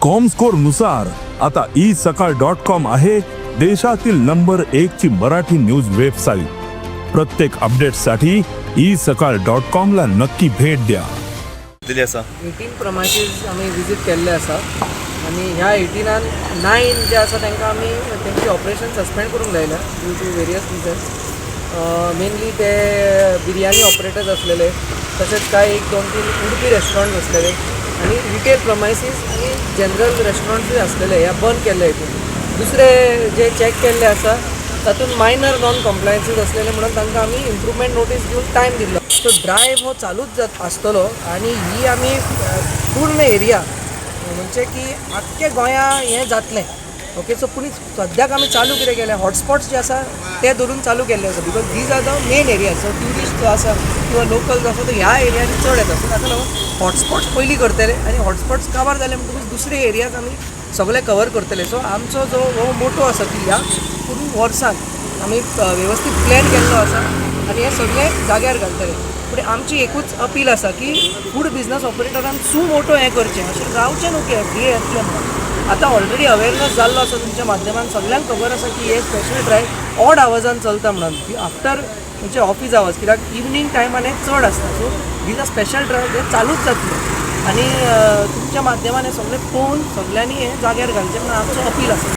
Comscore नुसार आता E सकाळ डॉट कॉम आहे देशातील नंबर एक ची मराठी न्यूज वेबसाईट. प्रत्येक अपडेटसाठी ई सकाळ डॉट कॉम ला नक्की भेट द्या. दिली आसा. 18 प्रमायसीस आमी विजीट केल्ले आसा आनी ह्या 18न 9 जे आसा तांकां आमी तेंची ऑपरेशन सस्पेंड करूंक लायल्या due to various reasons. Mainly ते बिरयानी ऑपरेटर्स आसलेले, तशेंच कांय एक दोन तीन उडपी रेस्टॉरंट आसलेले आनी रिटेल प्रमायसीस आनी जनरल रेस्टॉरंट्सूय आसलेले, ह्या बंद केल्ले. हितून दुसरे जे चॅक केल्ले आसा तातूंत मायनर नॉन कॉम्प्लायन्सीस आसलेले म्हणून तांकां आमी इम्प्रुवमेंट नोटीस दिवन टायम दिल्लो. सो ड्रायव्ह हो चालूच जात आसतलो आनी ही आमी पूर्ण एरिया म्हणजे की आख्खे गोंया हें जातलें. ओके, सो पूण सद्याक आमी चालू कितें केलें, हॉटस्पॉट्स जे आसा ते धरून चालू केल्ले आसा, because these are the main area. So tourist जो आसा किंवा लोकल जो आसा तो ह्या एरियांनी चड येता. सो ताका लागून हॉटस्पॉट्स पयलीं करतले आनी हॉटस्पॉट्स काबार जाले म्हणटकूच दुसरे एरियाज आमी सगळे कवर करतले. सो आमचो जो हो मोटो आसा की ह्या पूर्ण वर्सान आमी वेवस्थीत प्लॅन केल्लो आसा आनी हें सगळें जाग्यार घालतले. पूण आमची एकूच अपील आसा की फूड बिजनस ऑपरेटरान सु मोटो हें करचें, अशें रावचें न्हू की एफडीए येतलें म्हणून. आतां ऑलरेडी अवेरनस जाल्लो आसा, तुमच्या माध्यमान सगळ्यांक खबर आसा की हे स्पेशल ड्रायव्ह ऑड आवर्सान चलता म्हणून, की आफ्टर म्हणजे ऑफीस आवर्स, कित्याक इवनींग टायमान हें चड आसता. So these are special drive, ते चालूच जातले आनी तुमच्या माध्यमान हें सगळें पळोवन सगळ्यांनी हें जाग्यार घालचें म्हणून आमचो अपील आसा.